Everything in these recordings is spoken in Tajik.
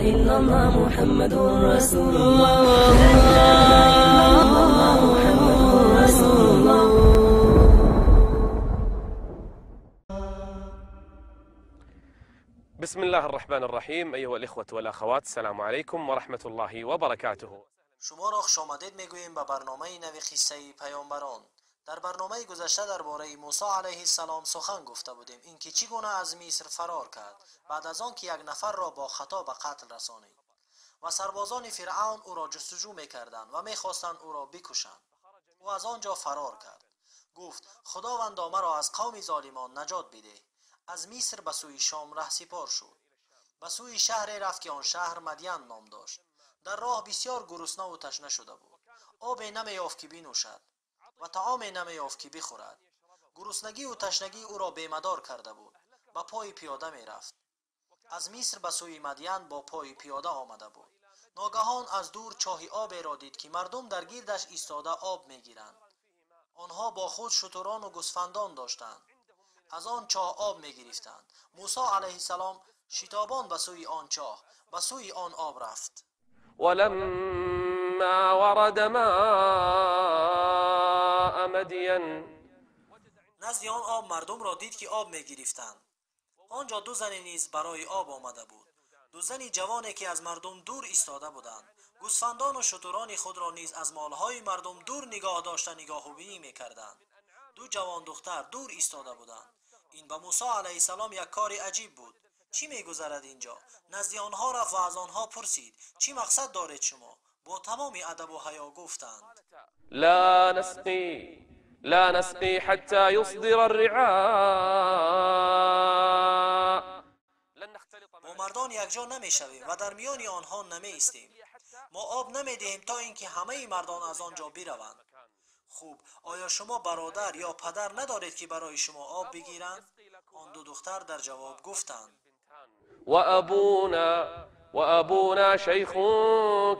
إلا الله محمد رسول الله لا إله إلا الله محمد رسول الله. بسم الله الرحمن الرحيم. أيها الإخوة والأخوات، السلام عليكم ورحمة الله وبركاته. Шуморо хушомадед мегӯем ба барномаи нави қиссаи паёмбарон. Дар барномаи гузашта дар бораи Мусо алайҳиссалом сухан гуфта будем, ин ки чӣ гуна аз Миср фарор кард баъд аз он ки як нафарро бо хато ба қатл расонид ва сарбозони Фиръавн ӯро ҷустуҷӯ мекарданд ва мехостанд ӯро бикушанд. Ӯ аз он ҷо фарор кард. Гуфт: Худовандо, маро аз қавми золимон наҷот бидеҳ. Аз Миср ба сӯи Шом раҳсипор шуд. Ба сӯи шаҳре рафт ки он шаҳр Мадян ном дошт. Дар роҳ бисёр гуруснаву ташна шуда буд. Обе намеёфт ки бинӯшад ва таоме намеёфт ки бихӯрад. Гуруснагиву ташнагӣ ӯро бемадор карда буд. Ба пои пиёда мерафт. Аз Миср ба сӯи Мадян бо пои пиёда омада буд. Ногаҳон аз дур чоҳи оберо дид ки мардум дар гирдаш истода об мегиранд. Онҳо бо худ шутурону гӯсфандон доштанд. Аз он чоҳ об мегирифтанд. Мусо алайҳиссалом шитобон ба сӯи он чоҳ, ба сӯи он об рафт. ولما ورد ماء مدين Назди он об мардумро дид ки об мегирифтанд. Он ҷо ду зане низ барои об омада буд. Ду зани ҷавоне ки аз мардум дур истода буданд. Гӯсфандону шутурони худро низ аз молҳои мардум дур нигоҳ дошта нигоҳубинӣ мекарданд. Ду ҷавон духтар дур истода буданд. Ин ба Мусо алайҳиссалом як кори аҷиб буд. Чӣ мегузарад инҷо? Назди онҳо рафт ва аз онҳо пурсид: чӣ мақсад доред шумо? Бо тамоми адабу ҳаё гуфтанд: لا نسقي لا نسقي حتى يصدر الرعاء. Бо мардон якҷо намешавем ва дар миёни онҳо намеистем. Мо об намедиҳем то ин ки ҳамаи мардон аз он ҷо бираванд. Хуб, оё шумо бародар ё падар надоред ки барои шумо об бигиранд? Он ду духтар дар ҷавоб гуфтанд: وأبونا شيخ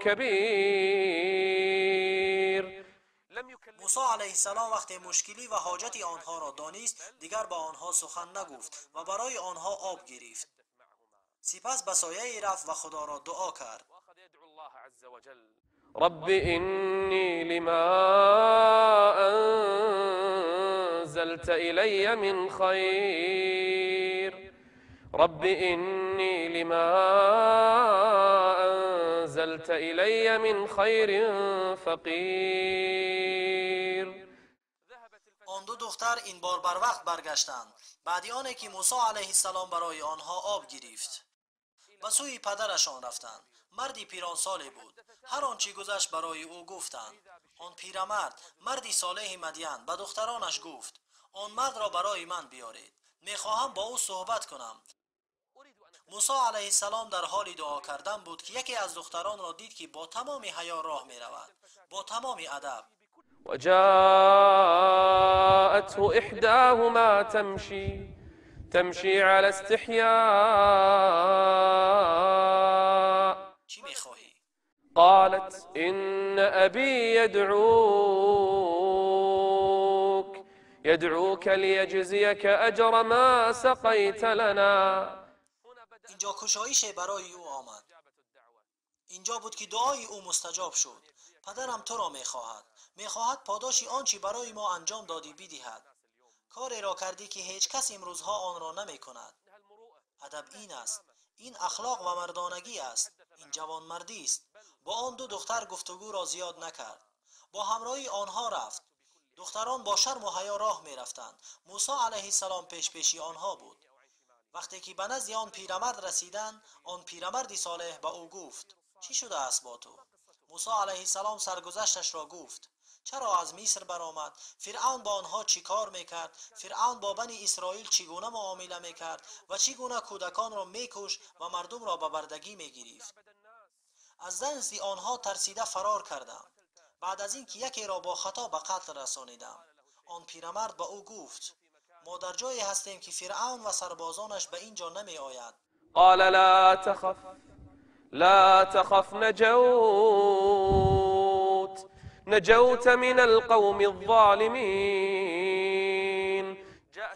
كبير. Мусо алайҳиссалом вақте мушкилӣ ва ҳоҷати онҳоро донист, дигар ба онҳо сухан нагуфт ва барои онҳо об гирифт. Сипас ба сояе рафт ва Худоро дуо кард. رب إني لما أنزلت إلي من خير رب إني لما أنزلت إلي من خير فقير. Он ду духтар ин бор барвақт баргаштанд, баъди оне ки Мусо алайҳиссалом барои онҳо об гирифт. Ба сӯи падарашон рафтанд. Марди пиронсоле буд. Ҳар он чӣ гузашт барои ӯ гуфтанд. Он пирамард, марди солеҳи Мадян, ба духтаронаш гуфт: он мардро барои ман биёред, мехоҳам бо ӯ суҳбат кунам. Мусо алайҳиссалом дар ҳоли дуо кардан буд ки яке аз духтаронро дид ки бо тамоми ҳаё роҳ меравад, бо тамоми адаб. وجاءته إحداهما تمشي على استحياء. چی میخواهی؟ قالت إن أبي يدعوك ليجزيك أجر ما سقيت لنا. اینجا کشایش برای او آمد. اینجا بود که دعای او مستجاب شد. پدرم تو را میخواهد. میخواهد پاداشی آنچه برای ما انجام دادی بدهد. کاری را کردی که هیچ کس امروزها آن را نمی کند. ادب این است. این اخلاق و مردانگی است. این جوانمردی است. با آن دو دختر گفتگو را زیاد نکرد. با همراهی آنها رفت. دختران با شرم و حیا راه می رفتند. موسی علیه السلام پیش پیشی آنها بود. وقتی که به نزد آن پیرمرد رسیدند، آن پیرمرد صالح به او گفت: چی شده است با تو؟ موسی علیه السلام سرگذشتش را گفت. چرا از مصر برآمد؟ فرعون با آنها چی کار میکرد؟ فرعون با بنی اسرائیل چگونه معامله میکرد و چگونه کودکان را میکشت و مردم را به بردگی میگرفت؟ از دست آنها ترسیده فرار کردم. بعد از اینکه یکی را با خطا به قتل رسانیدم. آن پیرمرد به او گفت: ما در جایی هستیم که فرعون و سربازانش به اینجا نمی آید. قال لا تخف لا تخف نجوت من القوم الظالمین.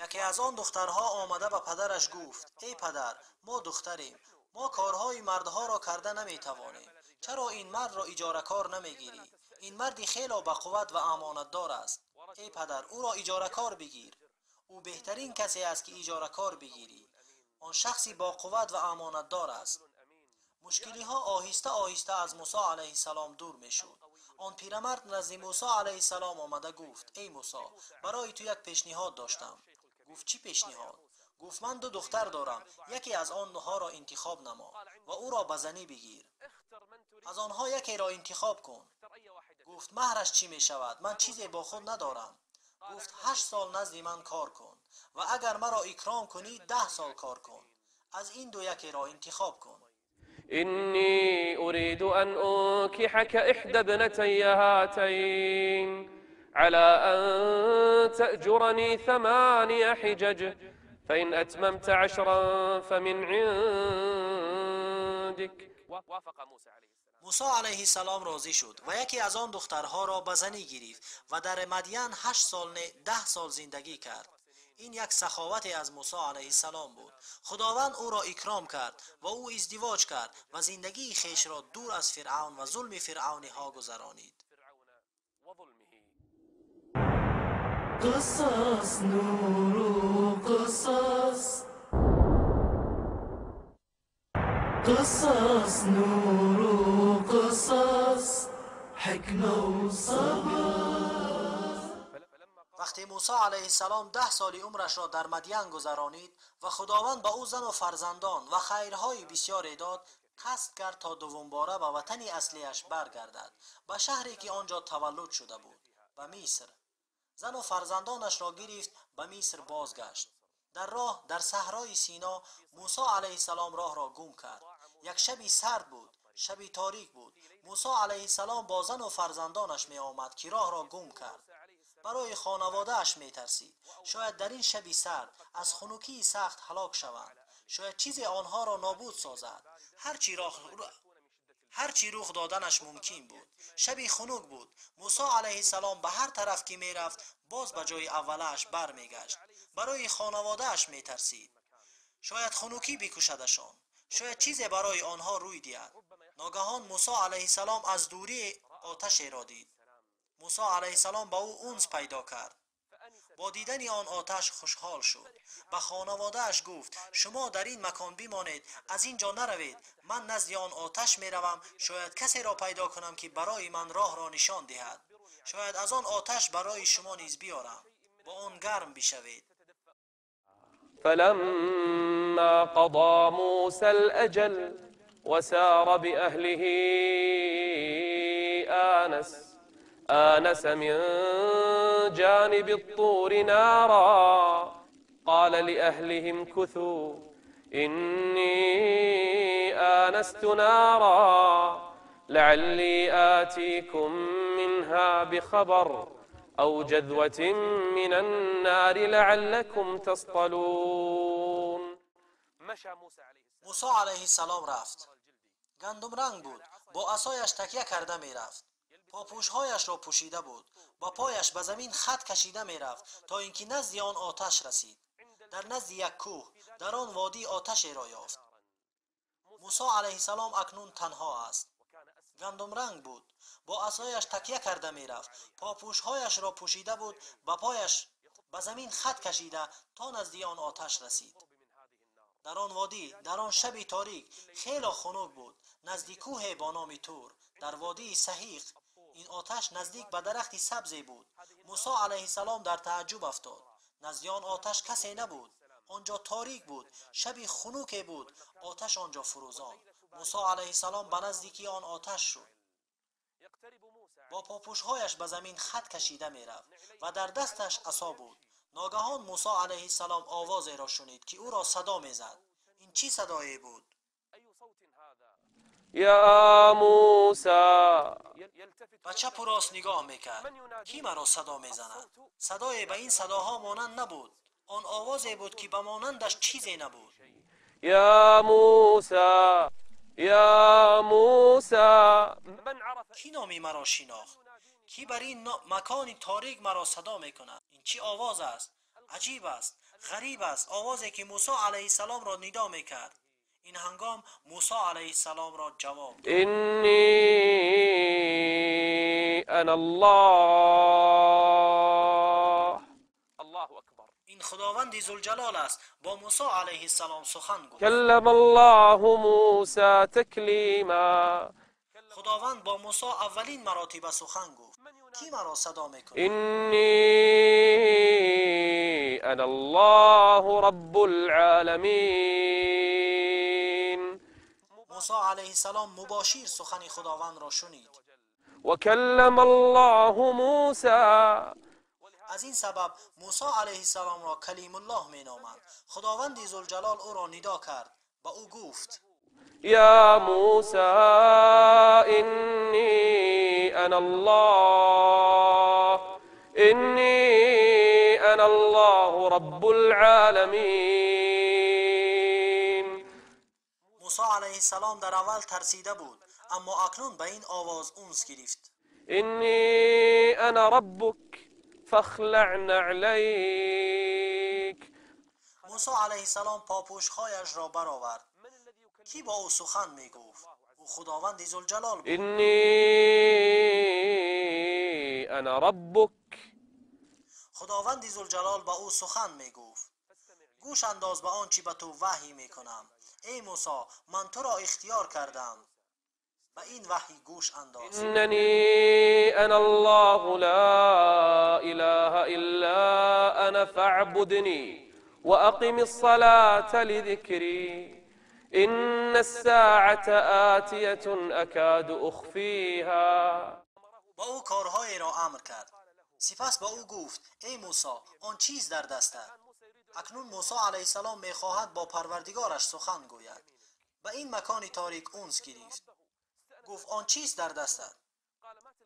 یکی از آن دخترها آمده به پدرش گفت: ای پدر، ما دختریم، Мо корҳои мардҳоро карда наметавонем. Чаро ин мардро иҷоракор намегирӣ? Ин марди хело ба қувват ва амонатдор аст. Эй падар, ӯро иҷоракор бигир. Ӯ беҳтарин касе аст ки иҷоракор бигирӣ. Он шахси бо қувват ва амонатдор аст. Мушкилиҳо оҳиста оҳиста аз Мусо алайҳиссалом дур мешуд. Он пирамард назди Мусо алайҳиссалом омада гуфт: эй Мусо, барои ту як пешниҳод доштам. Гуфт: чӣ пешниҳод? Гуфт: ман ду духтар дорам, яке аз онҳоро интихоб намо ва ӯро ба занӣ бигир. Аз онҳо якеро интихоб кун. Гуфт: маҳраш чӣ мешавад? Ман чизе бо худ надорам. Гуфт: 8 сол назди ман кор кун ва агар маро икром кунӣ 10 сол кор кун. Аз ин ду якеро интихоб кун. إني أريد أن أنكحك إحدى ابنتي هاتين على أن تأجرني 8 حجج فإن أتممت 10 فمن عندك. وافق موسى عليه السلام. موسی علیه السلام راضی شد و یکی از آن دخترها را به زنی گرفت و در مدین 8 سال نه 10 سال زندگی کرد. این یک سخاوت از موسی علیه السلام بود. خداوند او را اکرام کرد و او ازدواج کرد و زندگی خویش را دور از فرعون و ظلم فرعونی ها گذرانید. قصص نور قصص، قصص نور قصص، حکمه و صبر. وقتی موسی علیه السلام 10 سال عمرش را در مدین گذرانید و خداوند به او زن و فرزندان و خیرهای بسیاری داد، قصد کرد تا دوم باره به وطن اصلیش برگردد، به شهری که آنجا تولد شده بود، به مصر. زن و فرزندانش را گرفت، به مصر بازگشت. در راه در صحرای سینا موسی علیه السلام راه را گم کرد. یک شبی سرد بود، شبی تاریک بود. موسی علیه السلام با زن و فرزندانش می آمد که راه را گم کرد. برای خانواده‌اش می ترسید. شاید در این شبی سرد از خنکی سخت هلاک شوند. شاید چیزی آنها را نابود سازد. هرچی رخ دادنش ممکن بود. شبی خنک بود. موسی علیه السلام به هر طرف که می رفت باز به جای اولش بر می گشت. برای خانواده‌اش می ترسید. شاید خنکی بکشدشان. شاید چیزی برای آنها روی دهد. ناگهان موسی علیه السلام از دوری آتشی را دید. موسی علیه السلام با او انس پیدا کرد. با دیدن آن آتش خوشحال شد. به خانواده‌اش گفت: شما در این مکان بمانید، از اینجا نروید. من نزد آن آتش میروم، شاید کسی را پیدا کنم که برای من راه را نشان دهد. شاید از آن آتش برای شما نیز بیارم، با آن گرم بشوید. فلما قضى موسى الأجل وسار بأهله آنس من جانب الطور نارا قال لأهلهم كثوا إني آنست نارا لعلي آتيكم منها بخبر أو جذوة من النار لعلكم تصطلون. موسی علیه السلام رفت. گندم رنگ بود. با عصایش تکیه کرده می رفت. پاپوشهایش را پوشیده بود. با پایش به زمین خط کشیده می رفت تا اینکه نزد آن آتش رسید. در نزد یک کوه در آن وادی آتشی را یافت. موسی علیه السلام اکنون تنها است. گندم رنگ بود. با عصایش تکیه کرده می رفت. پاپوشهایش را پوشیده بود. با پایش به زمین خط کشیده تا نزد آن آتش رسید. در آن وادی در آن شب تاریک خیلی خنک بود. نزد کوه با نام تور در وادی سحیق این آتش نزدیک به درخت سبزی بود. موسی علیه السلام در تعجب افتاد. نزد آن آتش کسی نبود. آنجا تاریک بود، شبی خنک بود. آتش آنجا فروزان. موسی علیه السلام به نزدیکی آن آتش شد. با پاپوشهایش به زمین خط کشیده می رفت و در دستش عصا بود. ناگهان موسی علیه السلام آوازی را شنید که او را صدا می زد. این چی صدایی بود؟ یا موسی. به چپ و راست نگاه میکرد. کی مرا صدا میزند؟ صدای به این صداها مانند نبود. آن آوازی بود که به مانندش چیزی نبود. یا موسی، یا موسی. کی نامی مرا شناخت؟ کی بر این مکان تاریک مرا صدا میکند؟ این چی آواز است؟ عجیب است، غریب است. آوازی که موسی علیه السلام را ندا میکرد. Ин ҳангом Мусо алайҳиссалом ро ҷавоб дод: إني أنا الله. الله أكبر. Ин Худованди Зулҷалол аст. Бо Мусо алайҳиссалом сухан гуфт. كلم الله موسى تكليما. Худованд бо Мусо аввалин маротиба сухан гуфт. Кӣ маро садо мекунад? إني أنا الله رب العالمين. Мусо алайҳиссалом мубошир сухани Худовандро шунид. وكلم الله موسى. Аз ин сабаб Мусо алайҳиссаломро Калимуллоҳ меноманд. Худованди Зулҷалол ӯро нидо кард, ба ӯ гуфт: يا موسى إني أنا الله، إني أنا الله رب العالمين. Мусо алайҳиссалом дар аввал тарсида буд, аммо акнун ба ин овоз унс гирифт. إني أنا ربك فاخلع نعليك. Мусо алайҳиссалом попӯшҳояшро баровард. Кӣ бо ӯ сухан мегуфт? Ӯ Худованди Зулҷалол буд. إني أنا ربك. Худованди Зулҷалол ба ӯ сухан мегуфт: гӯш андоз ба он чӣ ба ту ваҳй мекунам. Эй Мусо, ман туро ихтиёр кардам. Ба ин ваҳй гӯш андоз. إنني أنا الله لا إله إلا أنا فاعبدني وأقم الصلاة لذكري. إن الساعة آتية أكاد أخفيها. Ба ӯ корҳоеро амр кард. Сипас ба ӯ гуфт: эй Мусо, он чиз дар дастат. Акнун Мусо алайҳиссалом мехоҳад бо Парвардигораш сухан гӯяд. Ба ин макони торик унс гирифт. Гуфт: он чиз дар дастат.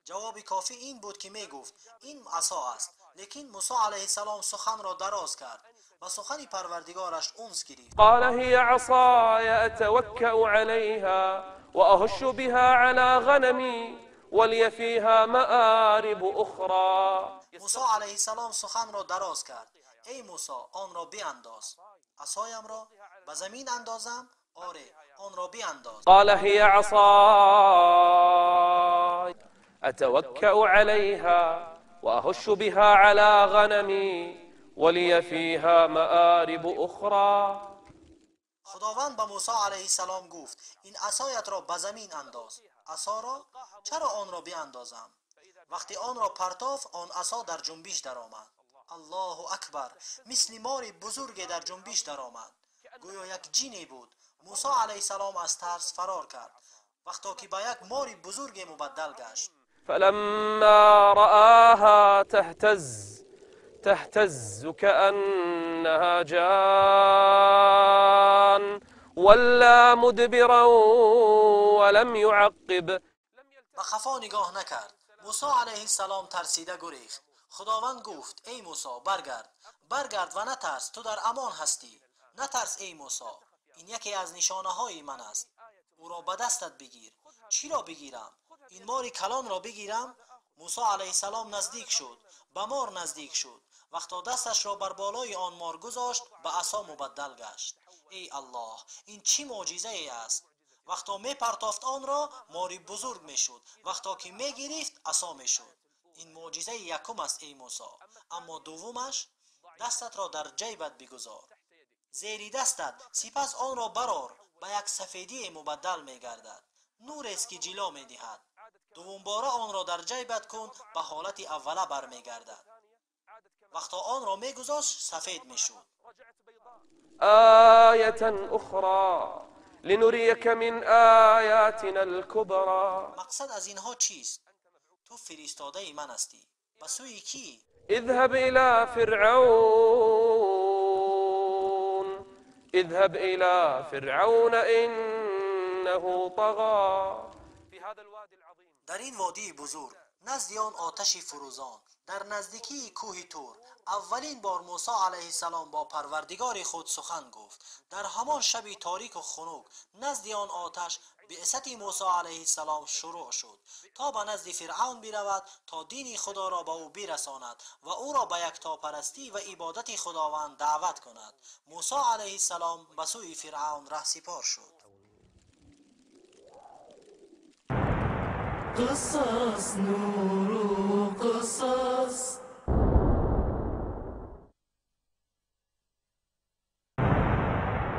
Ҷавоби кофӣ ин буд, ки мегуфт: ин асо аст. Лекин Мусо алайҳиссалом суханро дароз кард, ба сухани Парвардигораш унс гирифт. قال هي عصاي أتوكأ عليها وأهش بها على غنمي ولي فيها مآرب أخرى. Мусо алайҳиссалом суханро дароз кард. Эй Мусо, онро биандоз. Асоямро ба замин андозам? Оре, онро биандоз. قال هي عصاي أتوكأ عليها وأهش بها على غنمي ولي فيها مآرب أخرى. Худованд ба Мусо алайҳиссалом гуфт: ин асоятро ба замин андоз. Асоро? Чаро онро биандозам? Вақте онро партофт, он асо дар ҷунбиш даромад. Аллоҳу акбар! Мисли мори бузурге дар ҷунбиш даромад, гӯё як ҷине буд. Мусо алайҳиссалом аз тарс фарор кард, вақто ки ба як мори бузурге мубаддал гашт. فلما رآها تهتز تهتز كأنها جان ولى مدبرا ولم يعقب. Ба хафо нигоҳ накард. Мусо алайҳиссалом тарсида гурехт. Худованд гуфт: эй Мусо, баргард, баргард ва натарс, ту дар амон ҳастӣ. Натарс, эй Мусо, ин яке аз нишонаҳои ман аст. Ӯро ба дастат бигир. Чиро бигирам? Ин мори калонро бигирам? Мусо алайҳиссалом наздик шуд, ба мор наздик шуд. Вақто дасташро бар болои он мор гузошт, ба асо мубаддал гашт. Эй Аллоҳ, ин чӣ мӯъҷизае аст! Вақто мепартофт онро, мори бузург мешуд, вақто ки мегирифт, асо мешуд. Ин мӯъҷизаи якум аст, эй Мусо. Аммо дуввумаш: дастатро дар ҷайбат бигузор, зери дастат, сипас онро барор, ба як сафедие мубаддал мегардад, нурест ки ҷило медиҳад. Дуввумбора онро дар ҷайбат кун, ба ҳолати аввала бармегардад. Вақто онро мегузошт, сафед мешуд. آية أخرى لنريك من آياتنا الكبرى. Мақсад аз инҳо чист? Ту фиристодаи ман ҳастӣ. Ба сӯи кӣ? اذهب إلى فرعون، اذهب إلى فرعون إنه طغى في هذا الوادي العظيم. Дар ин водии бузург Назди он оташи фурӯзон дар наздикии кӯҳи Тур аввалин бор Мусо алайҳиссалом бо Парвардигори худ сухан гуфт. Дар ҳамон шаби торику хунук назди он оташ биъсати Мусо алайҳиссалом шурӯъ шуд, то ба назди Фиръавн биравад, то дини Худоро ба ӯ бирасонад ва ӯро ба яктопарастӣ ва ибодати Худованд даъват кунад. Мусо алайҳиссалом ба сӯи Фиръавн раҳсипор шуд. قصص نور قصص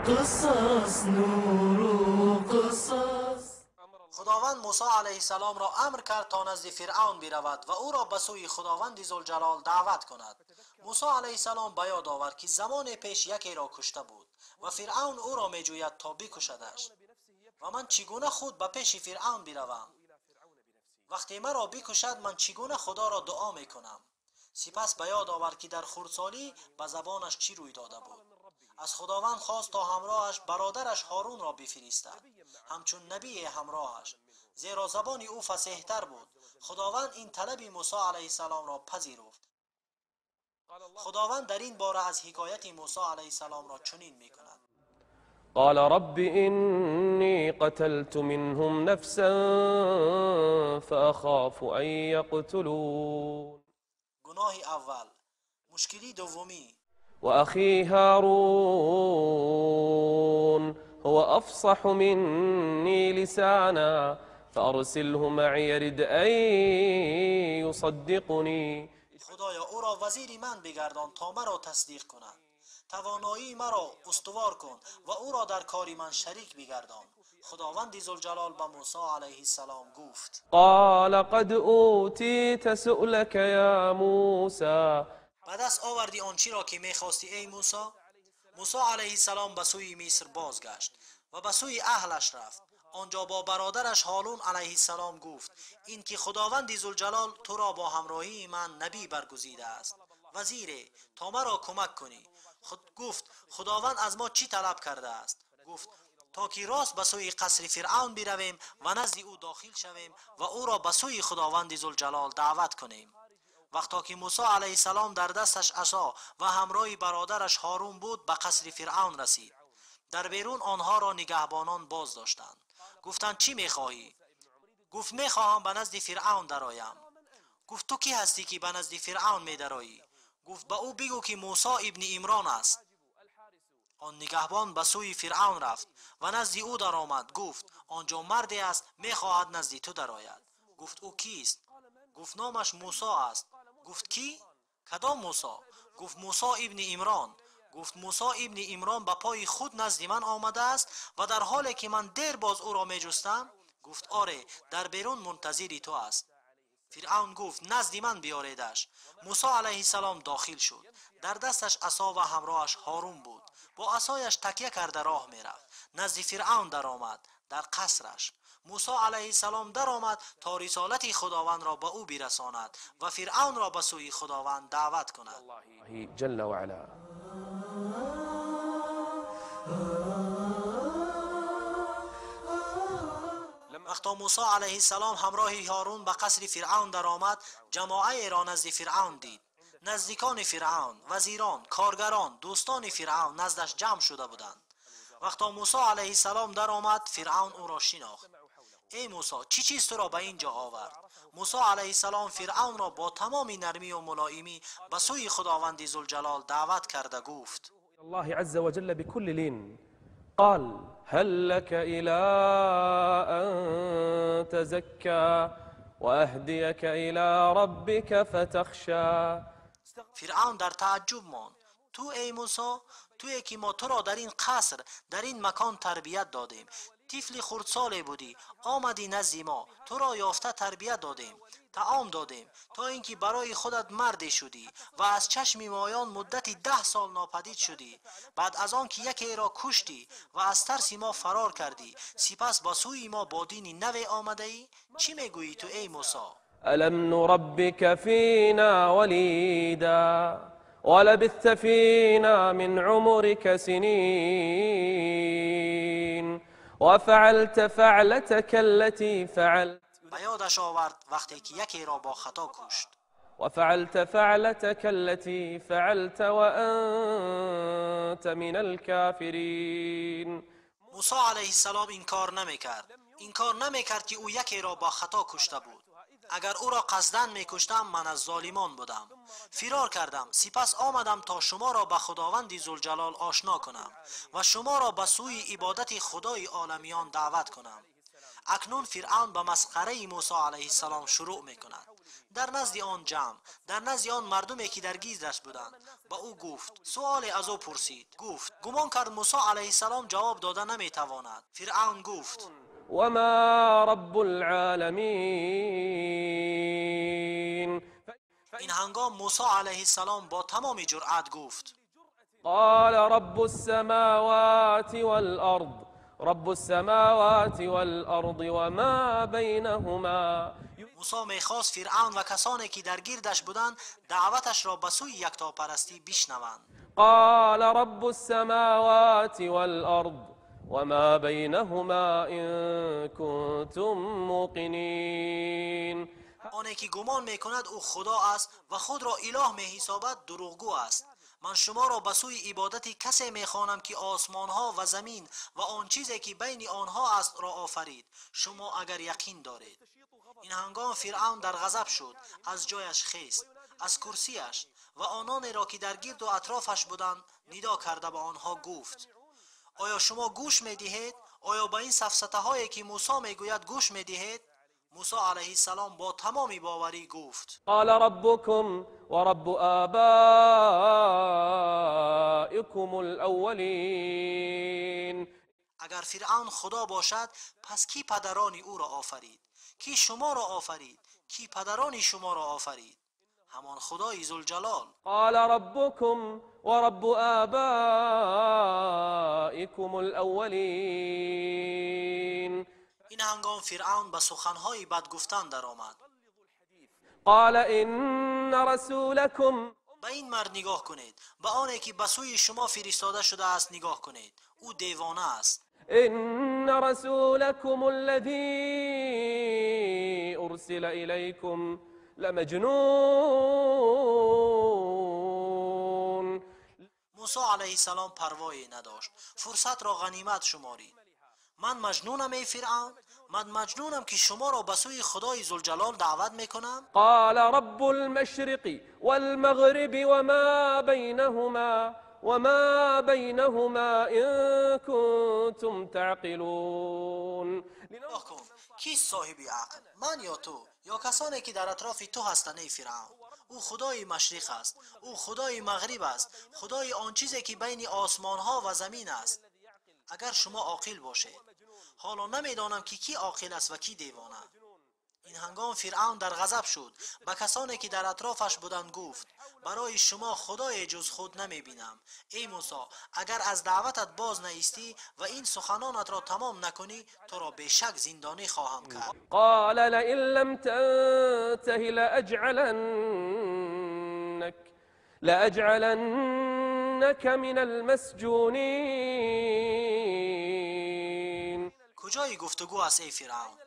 قصص نور قصص. Худованд Мусо алайҳиссаломро амр кард, то назди Фиръавн биравад ва ӯро ба сӯи Худованди Зулҷалол даъват кунад. Мусо алайҳиссалом ба ёд овард, ки замоне пеш якеро кушта буд ва Фиръавн ӯро меҷӯяд, то бикушадаш. Ва ман чӣ гуна худ ба пеши Фиръавн биравам? Вақте маро бикушад, ман чӣ гуна Худоро дуо мекунам? Сипас ба ёд овард, ки дар хурдсолӣ ба забонаш чӣ рӯй дода буд. Аз Худованд хост, то ҳамроҳаш бародараш Ҳорунро бифиристад, ҳамчун набие ҳамроҳаш, зеро забони ӯ фасеҳтар буд. Худованд ин талаби Мусо алайҳиссаломро пазируфт. Худованд дар ин бора аз ҳикояти Мусо алайҳиссаломро чунин мекунад: قال رب إني قتلت منهم نفسا فأخاف أن يقتلون. گناهی اول، مشکلی دومی. وأخي هارون هو أفصح مني لسانا فأرسله معي رد أن يصدقني. خدایا او را وزیر من بگردان تا مرا تصدیق کند. توانایی مرا استوار کن و او را در کاری من شریک بگردان. خداوند ذوالجلال به موسی علیه السلام گفت: قال قد اوتیت سؤلک یا موسی. به دست آوردی آنچه را که میخواستی ای موسی. موسی علیه السلام به سوی مصر بازگشت و به سوی اهلش رفت. آنجا با برادرش هارون علیه السلام گفت: این که خداوند ذوالجلال تو را با همراهی من نبی برگزیده است، وزیره، تا مرا کمک کنی. خود گفت: خداوند از ما چی طلب کرده است؟ گفت: تا که راست به سوی قصر فرعون برویم و نزد او داخل شویم و او را به سوی خداوند ذوالجلال دعوت کنیم. وقتا که موسی علیه السلام در دستش عصا و همراه برادرش هارون بود، به قصر فرعون رسید. در بیرون آنها را نگهبانان باز داشتند. گفتند: چی میخواهی؟ گفت: میخواهم به نزد فرعون درآیم. گفت: تو کی هستی که به نزد فرعون میدرایی؟ گفت: به او بگو که موسی ابن عمران است. آن نگهبان به سوی فرعون رفت و نزد او درآمد. گفت: آنجا مردی است میخواهد نزد تو درآید. گفت: او کیست؟ گفت: نامش موسی است. گفت: کی؟ کدام موسی؟ گفت: موسی ابن عمران. گفت: موسی ابن عمران به پای خود نزد من آمده است و در حالی که من دیر باز او را میجستم؟ گفت: آره، در بیرون منتظری تو است. فرعون گفت: نزد من بیاریدش. موسی علیه السلام داخل شد. در دستش عصا و همراهش هارون بود. با عصایش تکیه کرده راه میرفت. نزد فرعون درآمد در قصرش. موسی علیه السلام درآمد تا رسالت خداوند را به او برساند و فرعون را به سوی خداوند دعوت کند. جل وعلا. وقتا موسی علیه السلام همراه هارون به قصر فرعون درآمد، جماعه را نزد فرعون دید. نزدیکان فرعون، وزیران، کارگران، دوستان فرعون نزدش جمع شده بودند. وقتا موسی علیه السلام درآمد، فرعون او را شناخت. ای موسی، چی چیز تو را به اینجا آورد؟ موسی علیه السلام فرعون را با تمام نرمی و ملایمی به سوی خداوند ذوالجلال دعوت کرده گفت: الله عز وجل بكل لين قال: هل لك إلى أن تزكى وأهديك إلى ربك فتخشى. فرعون در تعجب ماند. تو ای موسی، تویی که ما تو را در این قصر، در این مکان تربیت دادیم، طفل خردسالی بودی، آمدی نزد ما، تو را یافته تربیت دادیم، طعام دادیم، تا اینکه برای خودت مردی شدی و از چشم مایان مدتی 10 سال ناپدید شدی. بعد از آن که یکی را کشتی و از ترس ما فرار کردی، سپس با سوی ما با دین نو آمده ای؟ چی میگویی تو ای موسی؟ الم نربک فینا ولیدا ولبثت فینا من عمرک سنین وفعلت فعلتك التي فعلت. Ба ёдаш овард вақте ки якеро бо хато кушт. وفعلت فعلتك التي فعلت وأنت من الكافرين. موسی علیه السلام инкор намекард. Инкор намекард, ки ӯ якеро бо хато кушта буд. Агар ӯро қасдан мекуштам, ман аз золимон будам. Фирор кардам, сипас омадам то шуморо ба Худованди Зулҷалол ошно кунам ва шуморо ба сӯи ибодати Худои оламиён даъват кунам. Акнун Фиръавн ба масхараи Мусо алайҳиссалом шурӯъ мекунад. Дар назди он ҷамъ, дар назди он мардуме, ки дар гирдаш буданд, ба ӯ гуфт, суоле аз ӯ пурсид. Гуфт, гумон кард, Мусо алайҳиссалом ҷавоб дода наметавонад. Фиръавн гуфт: وما رب العالمين. Ин ҳангом Мусо алайҳиссалом бо тамоми ҷуръат гуфт: قال رب السماوات والأرض، رب السماوات والأرض وما بينهما. Мусо мехост Фиръавн ва касоне, ки дар гирдаш буданд, даъваташро ба сӯи яктопарастӣ бишнаванд. قال رب السماوات والأرض وما بينهما إن كنتم موقنين. Оне ки гумон мекунад, ӯ худо аст ва худро илоҳ меҳисобад, дурӯғгӯ аст. Ман шуморо ба сӯи ибодати касе мехонам, ки осмонҳо ва замин ва он чизе, ки байни онҳо аст, ро офарид, шумо агар яқин доред. Ин ҳангом Фиръавн дар ғазаб шуд, аз ҷояш хест, аз курсияш, ва ононеро, ки дар гирду атрофаш буданд, нидо карда ба онҳо гуфт: оё шумо гӯш медиҳед? Оё ба ин сафсатаҳое, ки Мусо мегӯяд, гӯш медиҳед? Мусо алайҳиссалом бо тамоми боварӣ гуфт: قال ربكم ورب آبائكم الأولين. Агар Фиръавн худо бошад, пас кӣ падарони ӯро офарид? Кӣ шуморо офарид? Кӣ падарони шуморо офарид? Ҳамон Худои Зулҷалол. قال ربكم ورب آبائكم الأولين. Ин ҳангом Фиръавн ба суханҳои бад гуфтан даромад. قال إن رسولكم Ба ин мард нигоҳ кунед, ба оне ки ба сӯи шумо фиристода шудааст нигоҳ кунед, ӯ девона аст. إن رسولكم الذي أرسل إليكم لمجنون. Мусо алайҳиссалом парвое надошт, фурсатро ғанимат шуморид. Ман маҷнунам, эй Фиръавн? Ман маҷнунам, ки шуморо ба сӯи Худои Зулҷалол даъват мекунам? قال رب المشرق والمغرب وما بينهما، وما بينهما إن كنتم تعقلون. Нигоҳ кун, кист соҳиби ақл, ман ё ту, ё касоне, ки дар атрофи ту ҳастанд, эй Фиръавн? Ӯ Худои машриқ аст, ӯ Худои мағриб аст, Худои он чизе, ки байни осмонҳо ва замин аст, агар шумо оқил бошед. Ҳоло намедонам, ки кӣ оқил аст ва кӣ девона. Ин ҳангом Фиръавн дар ғазаб шуд, ба касоне, ки дар атрофаш буданд, гуфт: барои шумо худое ҷуз худ намебинам. Эй Мусо, агар аз даъватат боз наистӣ ва ин суханонатро тамом накунӣ, туро бешак зиндонӣ хоҳам кард. قال لئن لم تنته لأجعلنك من المسجونين. Куҷои гуфтугӯ аст, эй Фиръавн?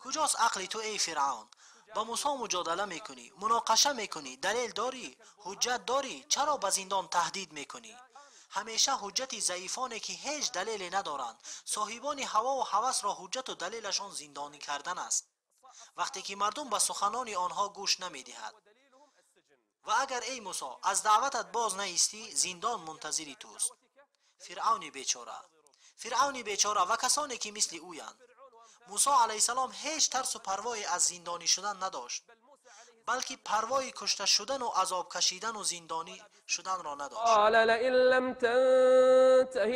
Куҷост ақли ту, эй Фиръавн? Ба Мусо муҷодала мекунӣ, муноқаша мекунӣ. Далел дорӣ? Ҳуҷҷат дорӣ? Чаро ба зиндон таҳдид мекунӣ? Ҳамеша ҳуҷҷати заифоне, ки ҳеҷ далеле надоранд, соҳибони ҳавову ҳавасро ҳуҷҷату далелашон зиндонӣ кардан аст, вақте ки мардум ба суханони онҳо гӯш намедиҳад. Ва агар, эй Мусо, аз даъватат боз наистӣ, зиндон мунтазири туст. Фиръавни бечора, Фиръавни бечора ва касоне, ки мисли ӯянд. Мусо алайҳиссалом ҳеҷ тарсу парвое аз зиндонӣ шудан надошт, балки парвои кушта шудану азоб кашидану зиндонӣ шуданро надошт. قال لئن لم تنته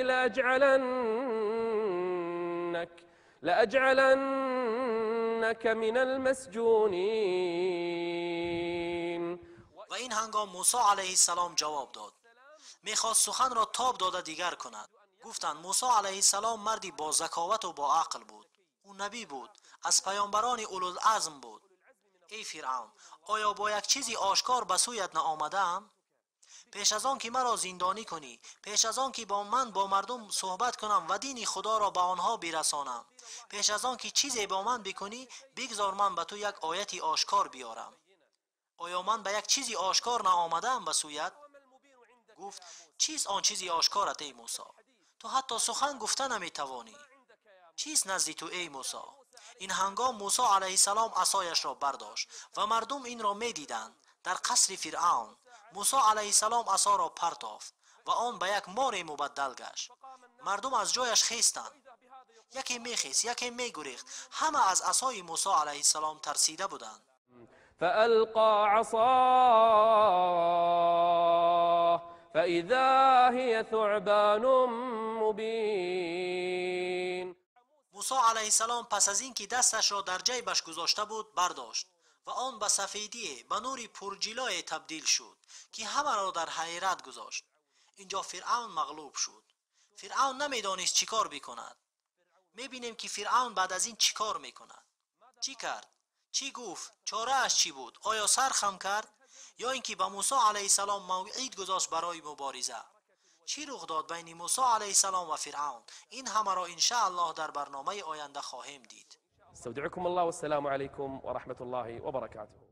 لأجعلنك من المسجونين. Ва ин ҳангом Мусо алайҳиссалом ҷавоб дод. Мехост суханро тоб дода дигар кунад. Гуфтанд, Мусо алайҳиссалом марди бо заковату бо ақл буд, ӯ набӣ буд, аз паёмбарони улулазм буд. Эй Фиръавн, оё бо як чизи ошкор ба сӯят наомадаам? Пеш аз он ки маро зиндонӣ кунӣ, пеш аз он ки бо ман бо мардум суҳбат кунам ва дини Худоро ба онҳо бирасонам, пеш аз он ки чизе бо ман бикунӣ, бигзор ман ба ту як ояти ошкор биёрам. Оё ман ба як чизи ошкор наомадаам ба сӯят? Гуфт: чист он чизи ошкорат, эй Мусо? Ту ҳатто сухан гуфта наметавонӣ. Чист назди ту, эй Мусо? Ин ҳангом Мусо алайҳиссалом асояшро бардошт ва мардум инро медиданд дар қасри Фиръавн. Мусо алайҳиссалом асоро партофт ва он ба як море мубаддал гашт. Мардум аз ҷояш хестанд. Яке мехест, яке мегурехт. Ҳама аз асои Мусо алайҳиссалом тарсида буданд. فألقى عصاه فإذا هي ثعبان مبين. Мусо алайҳиссалом пас аз ин ки дасташро дар ҷайбаш гузошта буд, бардошт ва он ба сафедие, ба нури пурҷилое табдил шуд, ки ҳамаро дар ҳайрат гузошт. Инҷо Фиръавн мағлуб шуд. Фиръавн намедонист чӣ кор бикунад. Мебинем, ки Фиръавн баъд аз ин чӣ кор мекунад. Чӣ кард? Чӣ гуфт? Чорааш чӣ буд? Оё сар хам кард ё ин ки ба Мусо алайҳиссалом мавъид гузошт барои мубориза? Чӣ рух дод байни Мусо алайҳиссалом ва Фиръавн? Ин ҳамаро иншааллоҳ дар барномаи оянда хоҳем дид. استودعكم الله، والسلام عليكم ورحمة الله وبركاته.